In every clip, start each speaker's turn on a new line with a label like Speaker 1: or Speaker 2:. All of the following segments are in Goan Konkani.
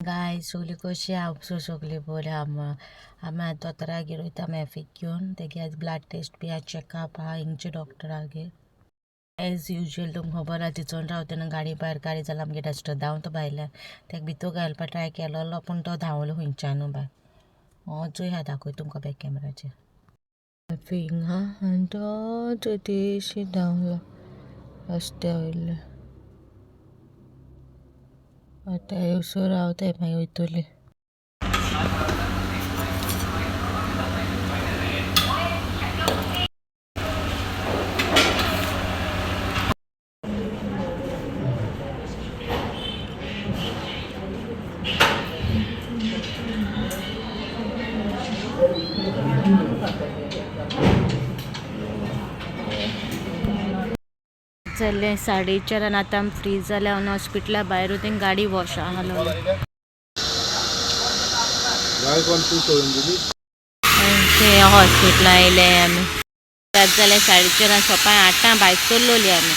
Speaker 1: गायज सगळीं कशी आहा? सगळीं बरी आहा. आमी आतां दोतोरागेर वयता मॅफीक घेवन. तेगे आज ब्लड टेस्ट बी आहा, चॅकअप आहा हिंगचे डॉक्टरागेर. एज युजल तुमकां खबर आहा, तिचोन रावता तेन्ना गाडी भायर काडी जाल्यार आमगे डस्टर धांवता भायल्यान. तेका भितर घालपा ट्राय केलोलो पूण तो धांवलो खंयच्यानू भायर. चोय हा, दाखयता तुमकां बॅक कॅमेराचेर. मॅफी हिंगा आनी तो चोय तेशी धांवलो रस्त्या वयल्यान. आतां येवसर रावताय, मागीर वयतली. जालें 4:30 आनी आतां आमी फ्री जाल्या आनी हॉस्पिटला भायर वयता. गाडी वॉश आहा. ते हॉस्पिटला येयले आमी. आतां जालें 4:30 आनी सकाळीं 8 भायर सरलोली आमी.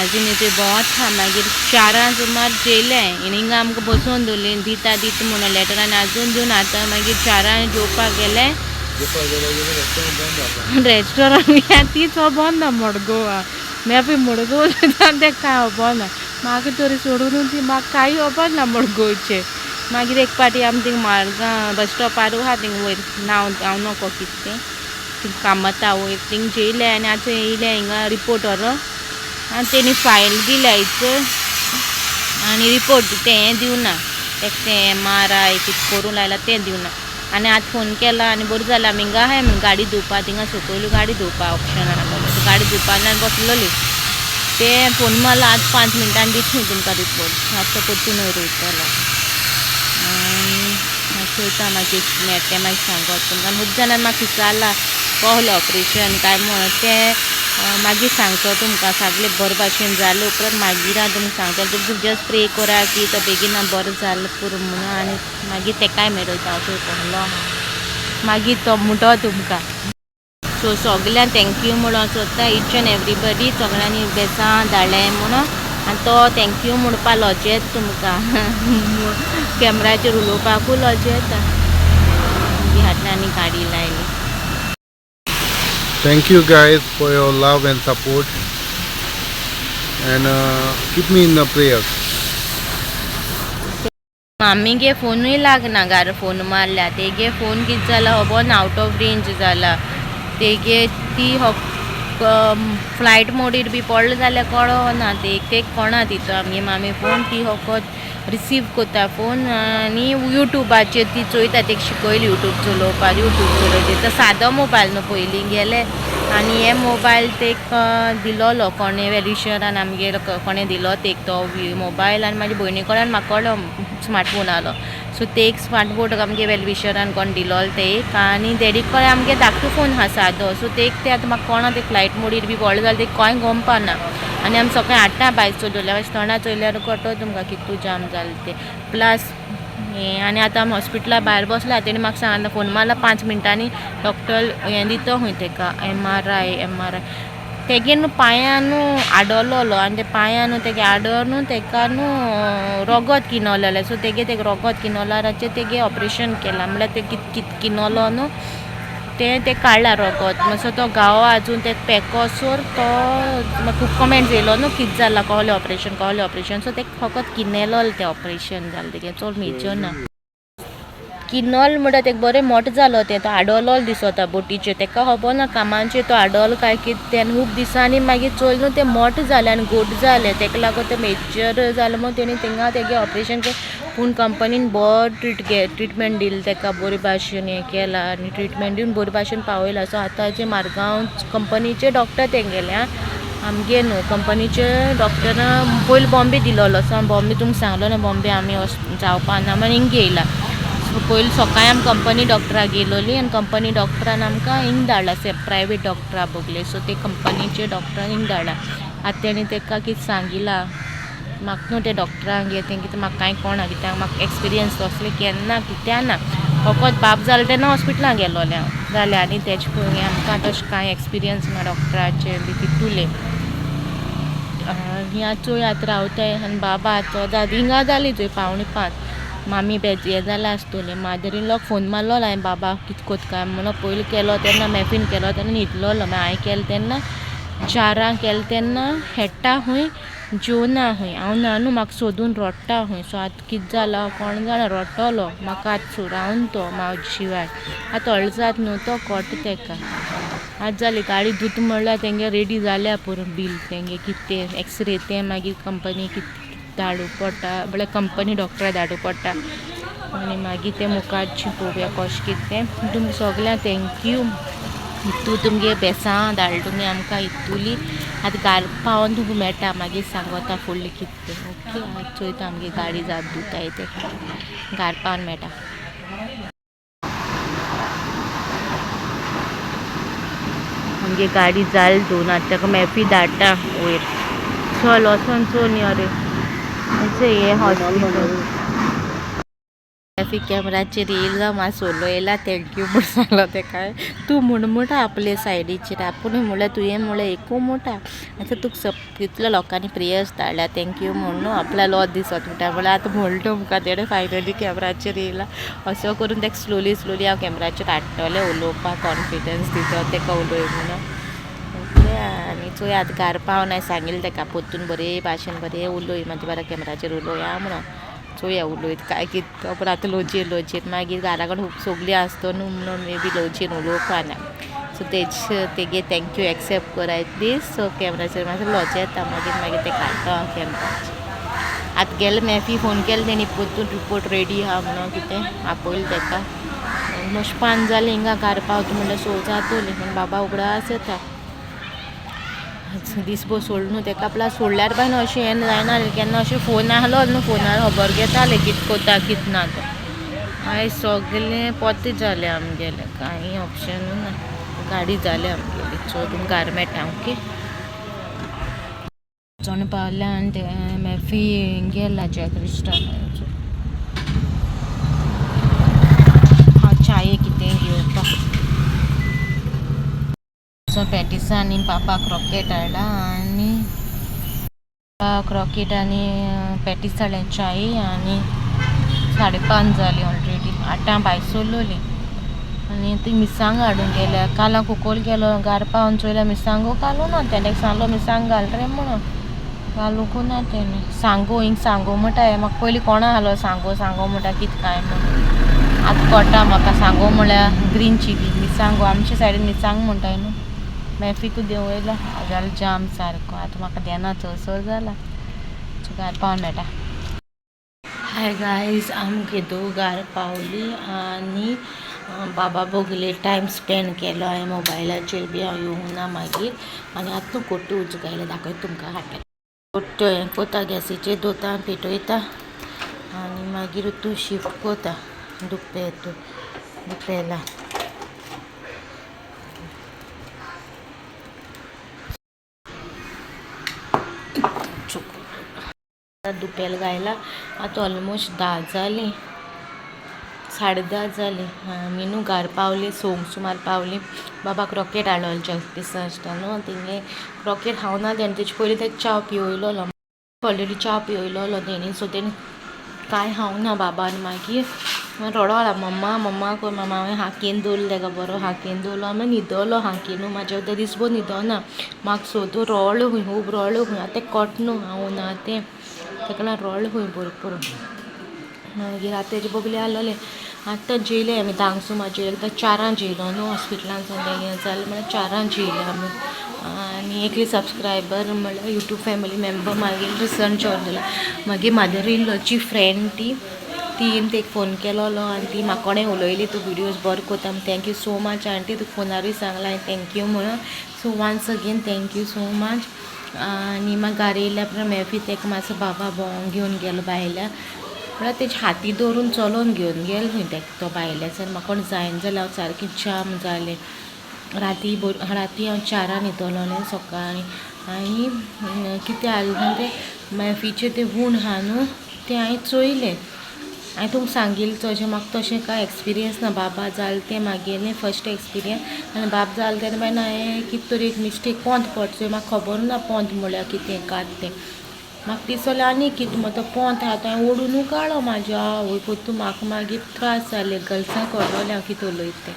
Speaker 1: आजून थंय भोंवत आहा. मागीर 4 सुमार जेयले. हिंगा आमकां बसोवन दवरली, दिता दिता म्हणून लेटर आनी आजून दिवन. आतां मागीर 4 जेवपाक गेले रेस्टोरंट, तीच खबर ना मडगांव. म्हाका मडगांव तें कांय खबर ना. म्हाका तरी सोडून ती म्हाका कांय खबर ना मडगांवचें. मागीर एक पाटी आमी थिंग मारगांव बस स्टॉपार आहा, थिंग वयर नांव हांव नको कितें तें, थिंग कामता वयर थिंग जेयले. आनी आतां येयले हिंगा रिपोर्ट व्हरोन आनी तेणी फायल दिल्या हिचर आनी रिपोर्ट तें हें दिवना तेका, तें MRI कितें करूंक लायलां तें दिवना. आनी आतां फोन केला आनी बरें जालें आमी हिंगा आहाय म्हूण. गाडी धुवपा थिंगा सकयलू गाडी धुवपा ऑप्शन आसलेलो, सो गाडी धुवपा बसलोली. ते फोन मारला, आतां 5 मिनटान दित खंय तुमकां रिपोर्ट. आतां परतून वयर वयतलो आनी चोयता मागीर मेळटा तें मागीर सांगत तुमकां. आनी खूब जाणांनी म्हाका विचारलां कहलें ऑपरेशन काय म्हण, तें मागीर सांगतो तुमकां. सगळें बरें भाशेन जालें उपरांत मागीर हांव तुमकां सांगतलें. तुमकां जस्ट प्रे करा की तो बेगीन बरें जालें पुरो म्हणून. आनी मागीर तेकाय मेळयता हांव चोय कहलो आहा, मागीर तो म्हणटो तुमकां. सो सगल्यांक thank you म्हणून सोदता, इच एंड एवरीबडी, सगळ्यांनी बेसां धाडलें म्हणून. आनी तो thank you म्हणपा लजेत तुमकां, कॅमराचेर उलोवपाकूय लजेता. मागीर आनी गाडी लायली.
Speaker 2: Thank you guys for your love and support, and keep me in the prayers.
Speaker 1: मामीगे फोनूय लागना, घरा फोन मारल्या. तेगे फोन कितें जाला खबर ना, आवट ऑफ रेंज जाला तेगे. ती फ्लायट मोडीर बी पडलो जाल्यार कळना ते ते कोणा दिता आमगे मामी फोन. ती फकत रिसीव करता फोन आनी युट्यूबाचेर ती चोयता. तेका शिकयली युट्यूब चलोवपाक, युट्यूब चलयता. तो सादो मोबायल न्हू पयलीं गेले आनी हे मोबायल तेक दिलोलो कोणे वेलिशरान आमगेर, कोणे दिलो तेक तो मोबायल. आनी म्हाजे भयणी कडल्यान म्हाका कळ्ळो स्मार्टफोन आहलो. सो ते एक स्मार्टफोन आमगे वेलविशरान कोण दिलोलो ते एक. आनी डॅडी कडेन आमगे धाकटो फोन आहा सादो. सो ते एक ते आतां म्हाका कोणा ते फ्लायट मोडीर बी पडलो जाल्यार ते कांय गमपा ना. आनी आमी सकाळीं 8 भायर चलयल्या, मातशें तोंडा चोयल्यार कळटलो तुमकां कितू जाम जालें तें. प्लस हें आनी आतां आमी हॉस्पिटला भायर बसला. तेणी म्हाका सांगला, फोन मारला, 5 मिनटांनी डॉक्टर हें दिता खंय तेका MRI. MRI तेगे न्हू पांयां न्हू आडवलोलो आनी ते पांयां न्हू तेगे आडोर न्हू तेका न्हू रगत किनवलेलें. सो तेगे तेका रगत किनवलाराचेर तेगे ऑपरेशन केलां. म्हणल्यार ते कित कित किनवलो न्हू तें तें काडलां रगत. मातसो तो घावो आजून ते पेकोसर तो खूब कमेंट्स येयलो न्हू, कितें जालां, कहलें ऑपरेशन, कहलें ऑपरेशन. सो तें फकत किनेलो तें ऑपरेशन जालें तेगें, चड मेजर ना. किनल म्हणटा तेका बरें मोठो जालो तें, तो आडवलो दिसता बोटीचेर. तेका खबर ना कामाचेर तो आडवलो काय कितें तें. आनी खूब दिसांनी मागीर चोयलें न्हू तें मोठें जालें आनी गोट जालें. तेका लागून तें मेजर जालें म्हूण तेणी थिंगा तेगे ऑपरेशन केलें. पूण कंपनीन बरो ट्रिटमेंट दिली तेका, बरे भाशेन हें केलां आनी ट्रिटमेंट दिवन बरे भाशेन पावयला. सो आतांचे मारगांव कंपनीचे डॉक्टर तेंगेले आं, आमगे न्हू. कंपनीचे डॉक्टरान पयलीं बॉम्बे दिलोलो. सो बॉम्बे तुमकां सांगलो ना, बॉम्बे आमी जावपा ना म्हण हिंग येयला. सो पयलीं सकाळीं आमी कंपनी डॉक्टराक गेलोली आनी कंपनी डॉक्टरान आमकां हिंग धाडला, प्रायवेट डॉक्टरा बगले. सो ते कंपनीचे डॉक्टरान हिंग धाडला. आतां तेणी तेका कितें सांगिलां म्हाका न्हू, ते डॉक्टरांक तें कितें म्हाका कांय कोणा कित्याक म्हाका एक्सपिरियन्स तसलें केन्ना कित्याक ना. फकत बाब जालें तेन्ना हॉस्पिटलान गेलोलें हांव, जालें. आनी तेजे पयलीं आमकां तशें कांय एक्सपिरियन्स ना डॉक्टराचें बी तितूलें. आनी आतां चोय आतां रावताय आनी बाबा आतां हिंगा जाली चोय 4:45. मामी बेज हें जालां आसतलें. मादर इन लॉक फोन मारलो हांवें बाबा कित कोत काय म्हणून. पयलीं केलो तेन्ना मॅफीन केलो तेन्ना न्हिदलोलो. मागीर हांवें केलें तेन्ना 4 केलें तेन्ना हेडटा खंय जेवना खंय. हांव ना न्हू म्हाका सोदून रडटा खंय. सो आतां कितें जालां कोण जाणा रडटलो म्हाका आतां रावन तो म्हाजे शिवाय. आतां व्हडलो जाता न्हू तो कळटा तेका. आतां जाली गाडी धुता म्हणल्यार तेंगे रेडी जाल्या पुरो बील तेंगे कितें तें एक्सरे तें मागीर कंपनी कितें धाडूं पडटा म्हळ्यार कंपनी डॉक्टरा धाडूं पडटा आनी मागीर तें मुखारचें पळोवया कशें कितें तें. तुमकां सगल्यांक thank you. इतू तुमगे बेसां धाडलें तुमी आमकां इतुली. आतां घार पावोन तुमकां मेळटा मागीर सांगता फुडलें कितें तें. ओके आतां चोयता आमगे गाडी जात धुताय तें. घार पावोन मेळटा. आमगे गाडी जाली धुवन आतां ताका मॅफी धाडटा वयर. चल वचोन चोवन यो रे. हें हॉस्पिटल. ट्रॅफिक कॅमेराचेर येयला मातसो उलयला thank you म्हूण सांगलो तेका. तूं म्हूण म्हणटा आपले सायडीचेर आपूण म्हणल्यार तुवें म्हणल्यार एकू म्हणटा. आतां तुका कितल्या लोकांनी प्रेयर्स धाडल्या thank you म्हूण न्हू आपल्या लॉस दिसत म्हणटा. म्हणल्यार आतां म्हणटा तुमकां तेणें फायनली कॅमेराचेर येयला. असो करून तेका स्लोली स्लोली हांव कॅमेराचेर हाडटलें उलोवपाक कॉन्फिडन्स दिता तेका उलोय म्हणून. ओके आनी चोय आतां घार पावन हांवें सांगिल्लें तेका परतून बरे भाशेन बरें उलोय म्हाजे बारा कॅमेराचेर उलोया म्हणून. चोया उलयत काय कितें तो. पूण आतां लजेन लजेन मागीर घरा कडेन खूब सगळीं आसता न्हू म्हणून मे बी लजेन उलोवपा ना. सो तेज तेगे thank you accept कराय प्लीज. सो कॅमेराचेर मातसो लज येता मागीर मागीर ते काडटा हांव कॅमेराचेर. आतां गेले मॅफी फोन केले तेणी परतून रिपोर्ट रेडी आहा म्हणून कितें आपयलें तेका. ऑलमोस्ट 5 जालीं हिंगा घार पावता म्हणल्यार 6 जातलीं पूण बाबा उगडास येता. दीसभर सोडलो न्हू तेका प्लस सोडल्यार बाय न्हू अशें हें जायना केन्ना अशें फोन आहलो न्हू फोनार खबर घेतालें कितें कोता कितें ना तें. आयज सगळें पोतें जालें आमगेलें कांय ऑप्शन ना. गाडी जाली आमगेली. सो तुमकां घार मेळटा. ओके वचोन पावल्या आनी ते मॅफी गेला जॅक रिस्टान. हांव चाये कितें घेवपाक. सो पॅटिसां आनी पापाक क्रॉकेट हाडला आनी क्रॉकेट आनी पॅटीस हाडल्या चाय आनी 5:30 जालीं ऑलरेडी. 8 भायर सरलोलीं आनी ती मिरसांग हाडूंक गेल्या. काल हांव कुकोल गेलो घार पावन चोयल्या मिरसांगो घालूं ना तेणें सांगलो मिरसांग घाल रे म्हणून घालूंक ना तेणें. सांगो हिंग सांगो म्हणटा म्हाका पयलीं कोणा आहलो सांगो सांगो म्हणटा कितें काय म्हणून. आतां कळटा म्हाका सांगो म्हळ्यार ग्रीन चिली. मिरसांगो आमच्या सायडीन मिरसांग म्हणटाय न्हू. मॅफीकू देंवयला जालें जाम सारको. आतां म्हाका देना चड जाला. सो घार पावन मेळटा. हाय गायज आमगे दोगार पावली आनी बाबा बोगले टायम स्पेंड केलो हांवें मोबायलाचेर बी हांव येवंक ना मागीर. आनी आतां न्हू कोट्ट्यो उजो गायले दाखयता तुमकां हाडटा. कोट्ट्यो हें कोता गॅसीचेर दवरता पेटयता आनी मागीर तूं शिफ्ट कोता दुप्पे दुपेला. दुपेल गायला आतां ऑलमोस्ट 10 जालीं 10:30 जालीं. आमी न्हू घार पावलीं 6 सुमार पावलीं. बाबाक रॉकेट हाडलो जॅक आसता न्हू तेंगे रॉकेट खावना ना तेणें तेजे पयलीं तेका च्या पिवयलोलो ऑलरेडी च्या पिवयलोलो तेणी. सो तेणी कांय खावंक ना बाबान. मागीर रडोला मम्मा मम्मा कोण मामा. हांवें हाकीन दवरलो तेका बरो हाकीन दवरलो मागीर न्हिदलो हाकीन न्हू म्हाज्या वयता दिसभर न्हिदोना. म्हाका सोदून रडलो खंय खूब रडलो खंय. आतां तें कट न्हू हांव ना तें तेका लागून रडलो खंय भरपूर. मागीर आतां तेजे बगले आहलोलें. आतां जेयले आमी 10 सुमार जेयले. एकदां 4 जेयलो न्हू हॉस्पिटलान सावन हें जालें म्हळ्यार 4 जेयले आमी. आनी एकली सबस्क्रायबर म्हळ्यार यूट्यूब फॅमिली मेंबर मागीर रिसंट जॉयन जाला. मागीर मादर इन लॉची फ्रेंड ती तीन तेक फोन केलोलो आनी ती म्हाका कोणें उलयली तूं विडियोज बरो कोता. Thank you so much aunty तुका फोनारूय सांगलां हांवें thank you म्हणून. So once again thank you so much. आनी मागीर घारा येयल्या उपरांत मॅफी तेका मातसो बाबा भोंवंक घेवन गेलो भायल्या. म्हळ्यार तेजे हाती दवरून चलोवन घेवन गेलो खंय तेका तो भायल्या. सर म्हाका कोण जायना जालें हांव सारकें जाम जालें. राती राती हांव 4 न्हिदलोलें सकाळीं. आनी कितें जालें तें मॅफीचें तें गूण आहा न्हू तें हांवें चोयलें. हांवें तुमकां सांगिल्लें तशें म्हाका तशें कांय एक्सपिरियन्स ना. बाबा जालें तें म्हागेलें फर्स्ट एक्सपिरियन्स. आनी बाब जालें तेन्ना मागीर हांवें कितें तरी एक मिस्टेक पोंत पडचो म्हाका खबर ना पोंत म्हळ्यार कितें कात तें. म्हाका दिसलें आनी कितें म्हण तो पोंत आहा तो हांवें ओडून काडलो म्हाज्या आवय पोत्तून म्हाका मागीर त्रास जाले गर्ल्सां कळटलें हांव कितें उलयता तें.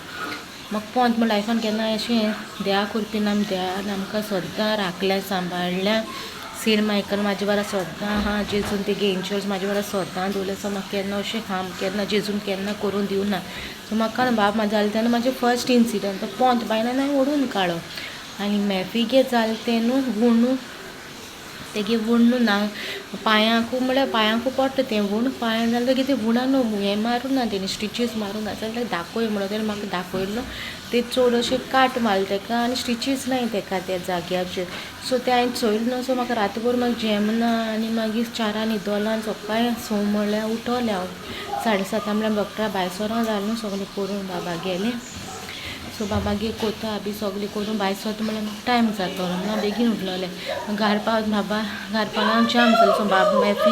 Speaker 1: म्हाका पोंत म्हण लायफान केन्ना अशें देवा करपी ना, देवान आमकां सद्दां राखल्या सांबाळ्ळ्या. सेंट मायकल म्हाजे बारा सद्दां आहा, जेजून तेगे एंजल्स म्हाजे बारा सद्दां दवरले. सो म्हाका केन्ना अशें हार्म केन्ना जेजून केन्ना करूंक दिवना. सो म्हाका बाब म्हाजें जालें तेन्ना म्हाजें फर्स्ट इन्सिडंट तो पोंत बायलान हांवें ओडून काडलो. आनी मॅफीगे जालें तें न्हू वुणू तेगे वूण न्हू ना पांयांकू म्हळ्यार पांयांकू पडटा तें वूण पांयां जालें तेगे तें वुणा न्हू हें मारूं ना तेणी स्टिचीस मारूं ना जाल्यार ताका दाखय म्हणून तेणें म्हाका दाखयलो ते चड अशें काट मारले तेका आनी स्टिचीस नाय तेका त्या जाग्याचेर. सो तें हांवें चोयलें न्हू, सो म्हाका रातभर म्हाका जेमना आनी मागीर चारां न्हिदोलां आनी सकाळीं स म्हळ्यार उठोलें हांव 7:30 म्हळ्यार डॉक्टरा भायर सरों जालें न्हू सगळें करून बाबा गेलें. सो बाबागेर कोता बी सगळें करून भायर सरता म्हळ्यार म्हाका टायम जातलो म्हणून हांव बेगीन उठलोलें. घार पावत बाबा घार पावना जाम जालो. सो बाब मॅफी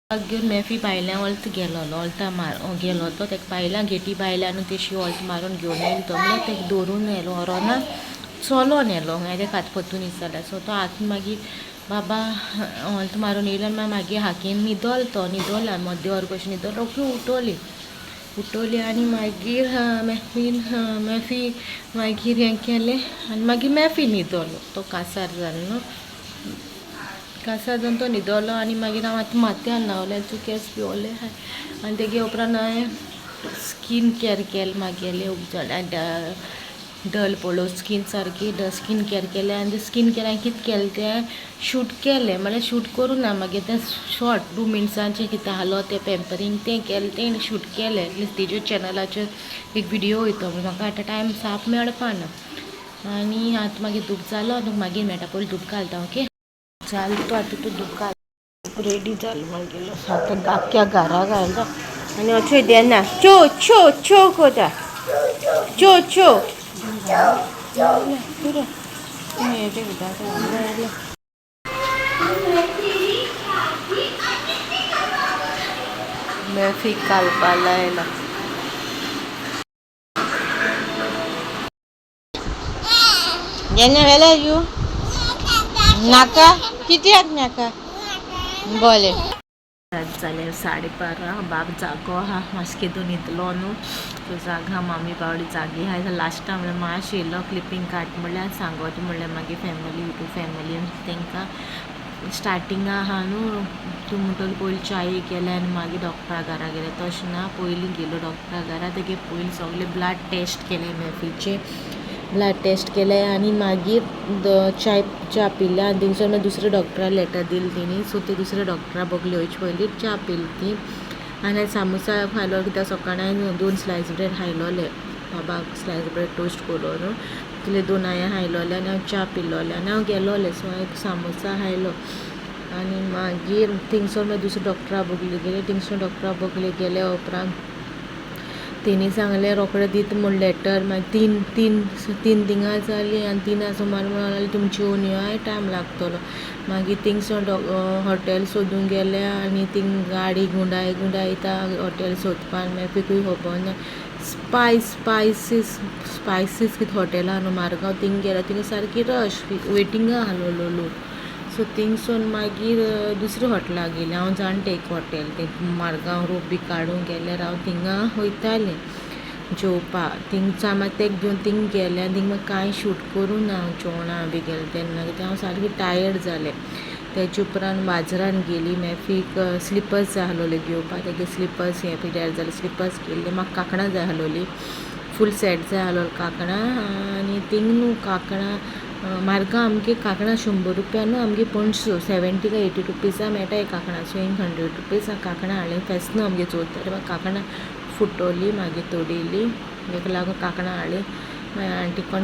Speaker 1: घेवन मॅफी भायल्यान ओल्त गेलोलो, ओल्ता मार गेलो तो तेका भायल्यान गेटी भायल्यान न्हू तेशी ओल्त मारून घेवन येयलो तो म्हळ्यार तेका दवरून येयलो व्हरोना चलोन येयलो हांवें तेका हात परतून विचारलें. सो तो हात मागीर बाबा ओल्त मारून येयलो आनी मागीर हाकीन न्हिदोलो तो, न्हिदोलो मद्दे वर कशें न्हिदोलो, रोखडी उठोली उठोली आनी मागीर मॅफीन मॅफी मागीर हें केलें आनी मागीर मॅफी न्हिदोलो तो कासार जालो न्हू, कासार जावन तो न्हिदोलो. आनी मागीर हांव आतां माथ्यान न्हांवलें, तूं केंस पिवोले आनी तेगे उपरांत हांवें स्कीन केअर केलें मागेलें उपजालें डल पडलो स्कीन सारकी स्कीन केअर केलें. आनी स्कीन केअर हांवें कितें केलें तें शूट केलें म्हळ्यार शूट करूं ना मागीर तें शॉर्ट 2 मिनट्सांचें कितें आहलो तें पेंपरींग तें केलें तें शूट केलें. एटलिस्ट तेज्यो चॅनलाचेर एक विडियो वयतो म्हण म्हाका आतां टायम साप मेळपा ना. आनी आतां मागीर धूप जालो तुका मागीर मेळटा, पयलीं धूप घालता. ओके जालें तो आतां तूं धूप घाल रेडी जालो मागीर आतां आख्ख्या घरा घालता आनी अशें देना चो चो चो कोता चो चो मॅफी घालपा लायला. जेन्ना वेला you नाका कित्याक नाका बरें जालें 12:30 बाब जागो आहा मातशें केदो न्हिदलो न्हू सो जागा मामी बावडी जागी आहा. लास्टा म्हळ्यार मातशें येयलो क्लिपींग काड म्हणल्यार सांगत म्हणल्यार मागीर फॅमिली यूट्यूब फॅमिली तांकां स्टार्टिंगा आहा न्हू तूं म्हणटलो पयलीं च्याये केलें आनी मागीर डॉक्टरा घरा गेलें, तशें ना. पयलीं गेलो डॉक्टरा घरा, तेगे पयलीं सगळें ब्लड टेस्ट केलें मॅफीचें ब्लड टेस्ट केलें आनी मागीर च्या पिल्या आनी थिंगसर मागीर दुसऱ्या डॉक्टरा लेटर दिली तेणी. सो ते दुसऱ्या डॉक्टरा बगले वयचे पयलीं च्या पिली ती. आनी सामोसा खायलो कित्याक सकाळीं हांवें 2 स्लायस ब्रेड खायलोले, बाबाक स्लायस ब्रेड टोस्ट करून न्हू तितले 2 हांवें खायलोले आनी हांव च्या पिलोलें आनी हांव गेलोलें. सो हांवें सामोसा खायलो आनी मागीर थिंगसर मागीर दुसऱ्या डॉक्टरा बगले गेले. थिंगसर डॉक्टरा बगले गेले उपरांत तेणी सांगलें रोखडें दिता म्हूण लेटर. मागीर तीन थिंगा जालीं आनी 3 सुमार म्हणून लागली तुमची येवन येय टायम लागतलो. मागीर थिंगसर हॉटेल सोदूंक गेले आनी थिंग गाडी गुंडाय गुंडायता हॉटेल सोदपाक मागीर खबर ना. स्पायसीस कितें हॉटेल आहा न्हू मारगांव थिंग गेले, थिंगा सारकी रश वेटिंगा आहलोलो लोक. सो थिंगसून मागीर दुसऱ्या हॉटेलाक गेलें हांव, जाणटें एक हॉटेल तें मारगांव रोप बी काडूंक गेल्यार हांव थिंगा वयतालें जेवपाक. थिंगसान मागीर तेक घेवन थिंग गेलें आनी थिंग मागीर कांय शूट करूं ना हांव जेवणां बी गेलें तेन्ना कित्याक हांव सारकें टायर्ड जालें. तेजे उपरांत बाजारान गेली मॅफीक स्लिपर्स जाय आहलोले घेवपाक, तेगे स्लिपर्स हें पिड्यार जालें स्लिपर्स घेयल्ले. म्हाका कांकणां जाय आहलोलीं, फूल सेट जाय आहलोलो कांकणां. आनी थिंग न्हू कांकणां मारगांव आमगे कांकणां 100 रुपया न्हू आमगे पणसो 70 काय 80 रुपीजा मेळटा एक कांकणां. सो हिंग 100 रुपीज कांकणां हाडलें. फेस्न आमगे चोरताले म्हाका कांकणां फुटोली मागीर तोडिल्ली, तेका लागून कांकणां हाडलीं. मागीर आण्टी कोण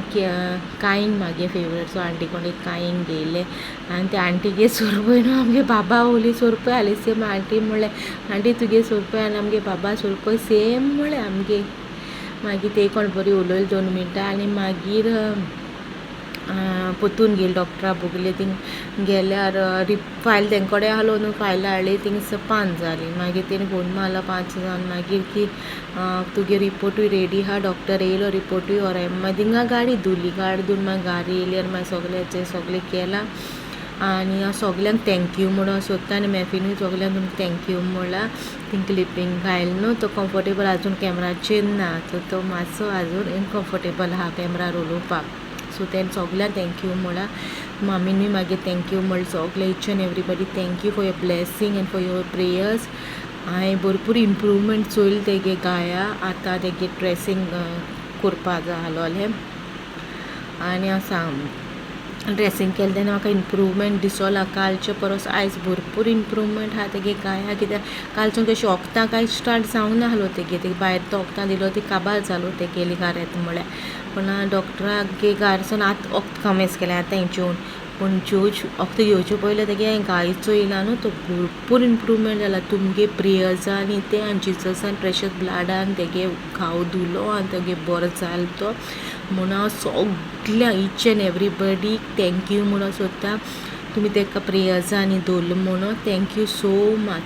Speaker 1: कायींग म्हागे फेवरेट, सो आण्टी कोण एक कायींग घेयलें आनी ते आण्टीगे सोरपय न्हू आमगे बाबा उली सोरपय हाली सेम. आण्टी म्हणलें आण्टी तुगे सोरपय आनी आमगे बाबा सोरपय सेम म्हणलें आमगे. मागीर ते कोण बरी उलयली 2 मिनटां आनी मागीर पोतून गेली डॉक्टरा बगले. थिंग गेल्यार फायल तेंचे कडेन आहलो न्हू, फायल हाडली थिंग 5 जालीं. मागीर तेणी फोन मारलो 5 जावन मागीर की तुगे रिपोर्टूय रेडी आहा, डॉक्टर येयलो रिपोर्टूय व्हरोय. मागीर थिंगा गाडी धुली, गाडी धुवन मागीर गाडी येयली आनी मागीर सगळें सगळें केलां. आनी हांव सगल्यांक thank you म्हणून सोदता आनी मॅफिनूय सगल्यांक तुमकां thank you म्हणलां. थिंग क्लिपींग घायल न्हू तो कंफर्टेबल आजून कॅमराचेर ना, सो तो मातसो आजून इनकम्फर्टेबल आहा कॅमरार उलोवपाक. सो तेणें सगल्यांक thank you म्हळां. मामीनूय मागीर thank you म्हणलें. सगळे each and everybody thank you for your blessing and for your prayers. हांवें भरपूर इम्प्रूवमेंट चोयलें तेगे गाया. आतां तेगे ड्रेसींग करपा जालोलें आनी हांव सांग ड्रेसींग केलें तेन्ना म्हाका इम्प्रूवमेंट दिसोला. कालचे परस आयज भरपूर इम्प्रूवमेंट आहा तेगे गाया. कित्याक कालच्यान तशी वखदां कांय स्टार्ट जावंक नासलो तेगे. तेगे भायर तो वखदां दिलो ती काबार जालो तेगेली गारेत म्हळ्यार. पूण डॉक्टराक घारसून आतां वखद कमेस केलें आतां जेवन. पूण ज्यो वखद घेवचे पयलें तेगे गाय चोयला न्हू तो भरपूर इम्प्रूवमेंट जाला. तुमगे प्रेयर्सांनी तें आनी जिजसान प्रेशस ब्लडान तेगे घाव धुलो आनी तेगे बरो जालो तो. म्हणून हांव सगळ्यांक each and everybody thank you म्हणून सोदता. तुमी तेका प्रेयर्सांनी दवरलो म्हणून thank you so much.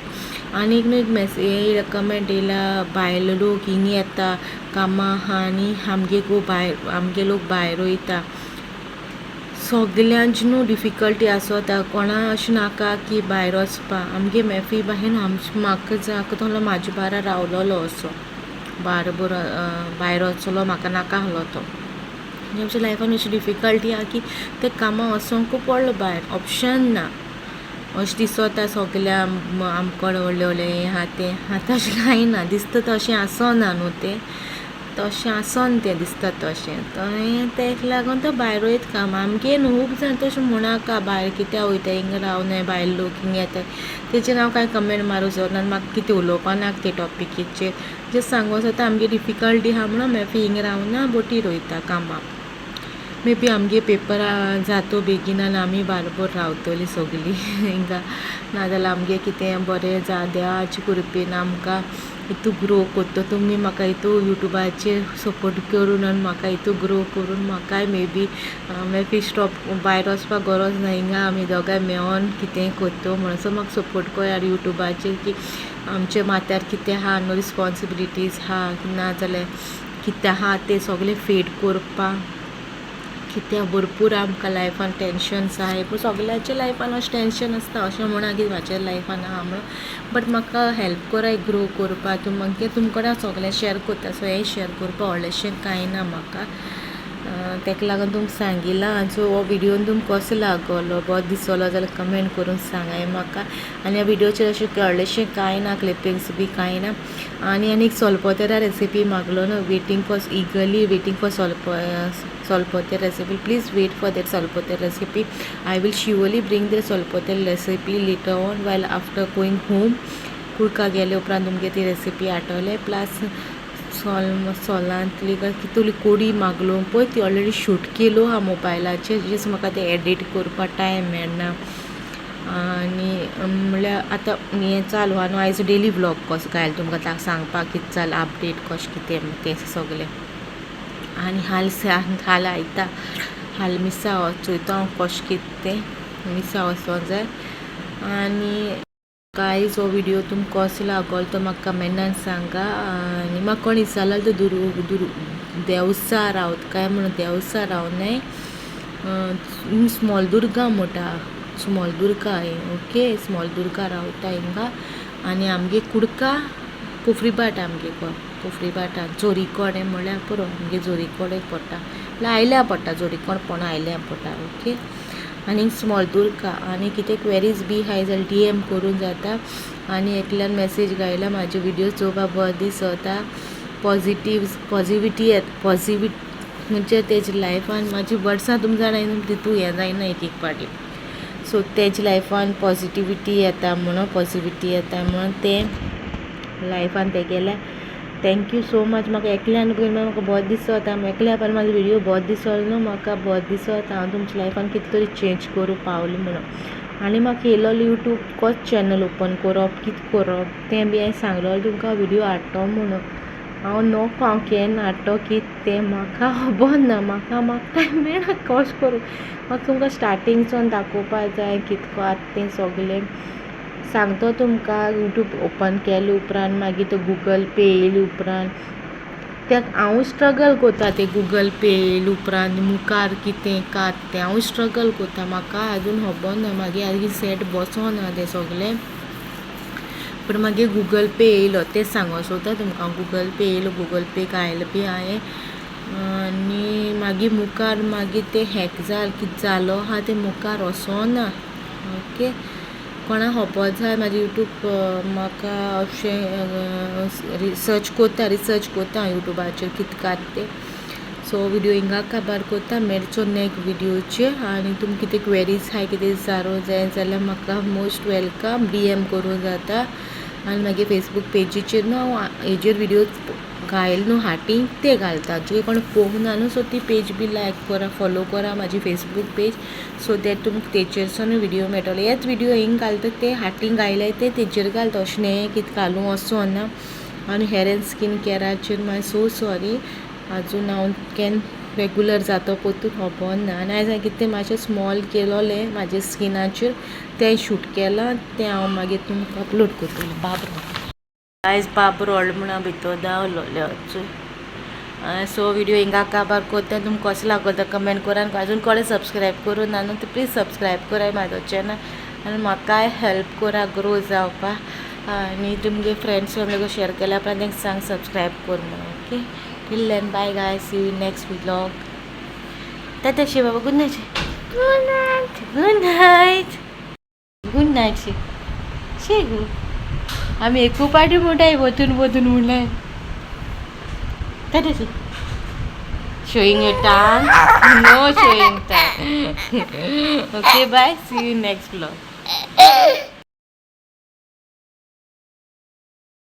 Speaker 1: आनी एक न्हू एक मॅसेज कमेंट येयला, बायल लोक हिंग येता कामां आहा आनी आमगे गो भायर आमगे लोक भायर वयता. सगल्यांची न्हू डिफिकल्टी आसता, कोणा अशें नाका की भायर वचपा. आमगे मॅफी बाहेर आमचे म्हाका जाका तो म्हाजे बारा रावलोलो असो बारबर भायर वचलो म्हाका नाका आहलो तो. आमच्या लायफान अशी डिफिकल्टी आहा की ते कामां वचोंकू पडलो भायर, ऑप्शन ना अशें दिसता सगल्या आमकोड व्हडलें व्हडलें हें आहा तें आहा तशें कांय ना. दिसता तशें आसना न्हू तें, तशें आसना तें दिसता तशें. थंय तेका लागून तो भायर वयता काम. आमगे न्हू खूब जाण तशें म्हणनाका भायर कित्याक वयता, हिंगा रावनाय बायल लोक हिंग येताय. तेचेर हांव कांय कमेंट मारूंक सोदना, म्हाका कितें उलोवपा नाका ते टॉपिकीचेर. जस्ट सांगूंक सोदता आमगे डिफिकल्टी आहा म्हणून मॅफी हिंगा रावना बोटीर वयता कामाक. मे बी आमगे पेपर जातो बेगीन आनी आमी बारबर रावतलीं सगलीं हिंगा. नाजाल्यार आमगे कितें बरें जा देवाचे कृपेन आमकां हितू ग्रो कोत्तो. तुमी म्हाका हितू यूट्यूबाचेर सपोर्ट करून आनी म्हाका हितू ग्रो करून म्हाकाय मे बी मॅफी स्टॉप भायर वचपाक गरज ना. हिंगा आमी दोगांय मेळोन कितेंय कोत्तो म्हणून. सो म्हाका सपोर्ट कोयात यूट्यूबाचेर की आमच्या माथ्यार कितें आहा न्हू रिस्पोन्सिबिलिटीज आहा नाजाल्यार कितें आहा तें सगळें फेड करपाक. कित्याक भरपूर आमकां लायफान टेंशन्स आहाय. पूण सगल्यांच्या लायफान अशें टेंशन आसता अशें म्हणा की म्हाज्या लायफान आहा म्हणून. बट म्हाका हेल्प कराय ग्रो करपाक. मागीर तुमकां हांव सगळें शेअर करता. सो हें शेअर करपाक व्हडलेंशें कांय ना म्हाका. तेका लागून तुमकां सांगिलां. सो हो व्हिडियोन तुमकां कसो लागलो, बरो दिसलो जाल्यार कमेंट करून सांगाय म्हाका. आनी ह्या व्हिडियोचेर अशें व्हडलेंशें कांय ना, क्लिपिंग्स बी कांय ना. आनी आनी एक सोलपोतेरा रेसिपी मागलो न्हू, waiting for eagerly waiting for sorpotel recipe. Please wait for that sorpotel recipe. I will surely bring the sorpotel recipe later on while after going home. कुडका गेले उपरांत तुमगे ती रेसिपी हाडटले. प्लस सोलांतली कितली कोडी मागलो पळय ती ऑलरेडी शूट केलो आहा मोबायलाचेर. जस्ट म्हाका तें एडिट करपाक टायम मेळना. आनी म्हणल्यार आतां हें चालू आहा न्हू आयज डेली व्लॉग कसो घायल तुमकां सांगपाक कितें जालां अपडेट कशें कितें तें सगलें. आनी हाल हाल आयता हाल मिसा चोयता हांव कशें कितें तें मिसा वचोंक जाय. आनी गायज हो व्हिडियो तुमकां कसो लागलो तो म्हाका कमेंटान सांगा. आनी म्हाका कोण विचारलो तो दुर देवसा रावता काय म्हणून, देवसा रावनाय स्मॉल दुर्गा म्हणटा, small Durga okay small Durga रावता हिंगा. आनी आमगे कुडका कुफ्रीबाट, आमगे कुफ्रीबाटान जोरीकोडे म्हणल्यार पुरो आमगे जोरीकोडे पडटा, म्हणल्यार आयल्या पडटा जोरीकोड पोणा आयल्या पडटा ओके. आनी स्मॉल दुर्गा आनी कितें क्वेरीज बी आहाय जाल्यार डी एम करूंक जाता. आनी एकल्यान मॅसेज घायला म्हाजे व्हिडियो चोवपा बरो दिसता, पॉजिटिविटी म्हणजे तेजे लायफान म्हाजी वर्सां तुमकां जाणा तितू हें जायना एक एक पाटी. सो तेजे लायफान पॉजिटिविटी येता म्हणून, पॉजिटिविटी येता म्हणून तें लायफान तेगेल्या. Thank you so much. म्हाका एकल्यान पळय म्हाका बरो दिसता, एकल्या पण म्हाजो व्हिडियो बरो दिसलो न्हू म्हाका बरो दिसता हांव तुमच्या लायफान कितें तरी चेंज करूंक पावलें म्हणून. आनी म्हाका येयलो यूट्यूब कसो चॅनल ओपन करप कितें करप तें बी हांवें सांगलेलें तुमकां व्हिडियो हाडटलो म्हणून. हांव नको हांव केन्ना हाडटलो कितें तें म्हाका खबर ना. म्हाका टायम मेळना कशें करूं. म्हाका तुमकां स्टार्टिंगसून दाखोवपा जाय कितको आतां तें सगलें सांगता तुमकां. यूट्यूब ओपन केले उपरांत मागीर तो गुगल पे येयले उपरांत कित्याक हांव स्ट्रगल कोत्ता ते गुगल पे येयले उपरांत मुखार कितें कात तें हांव स्ट्रगल कोत्ता. म्हाका आजून खबर ना, मागीर आजून सेट बसोना तें सगलें. पूण मागीर गुगल पे येयलो तें सांगो सोदता तुमकां. गुगल पे येयलो, गुगल पे घायलो बी हांवें आनी मागीर मुखार मागीर तें हॅक जाल कितें जालो आहा तें मुखार वचोना. ओके, कोणा खबर जाय म्हाजें यूट्यूब म्हाका अशें रिसर्च कोत्ता, रिसर्च कोत्ता यूट्यूबाचेर कितें कात तें. सो व्हिडियो हिंगा काबार कोत्ता, मेळचो नॅक्स्ट व्हिडियोचेर. आनी तुमकां कितें क्वेरीज आहाय, कितें विचारूंक जाय जाल्यार म्हाका मोस्ट welcome, DM करूं जाता. आनी मागीर फेसबूक पेजीचेर न्हू हांव हेजेर व्हिडियो घायल न्हू हाटी ते घालता, जे कोण पळोवंक ना न्हू, सो ती पेज बी लायक करा, फॉलो करा म्हाजी फेसबूक पेज, सो that तुमकां तेचेरसून व्हिडियो मेळटलो. हेच व्हिडियो हिंग घालता, ते हाटी घायले ते तेचेर घालता, अशें न्हय कितें घालूं असो ना. आनी हेर एंड स्कीन केराचेर मागीर सो सॉरी, आजून हांव केन्ना रेगुलर जाता पोतून खबर ना. आनी आयज हांवें कितें मातशें स्मॉल केलोलें म्हाजे स्किनाचेर तें शूट केलां, तें हांव मागीर तुमकां अपलोड करतलें. बाबरो आयज बाब रोड म्हणून भितर धांवलोलें. सो व्हिडियो हिंगा काबार कोत्ता, तुमकां कसो लागता कमेंट करा. आजून कोणें सबस्क्रायब करूं ना न्हू, प्लीज सबस्क्रायब कराय म्हाजो चॅनल आनी म्हाकाय हेल्प करा ग्रो जावपाक. आनी तुमगे फ्रेंड्स फॅमिली शेअर केल्या उपरांत तांकां सांग सबस्क्रायब कर म्हणून. Okay, till then bye guys, see you next vlog. Tata Shiv Baba, good night, good night, good night, good night she she go. आमी एकू पाटी म्हणटाय वचून वचून म्हणलें. टाटा शी. Showing your tongue? No showing tongue. Okay, bye. See you next vlog.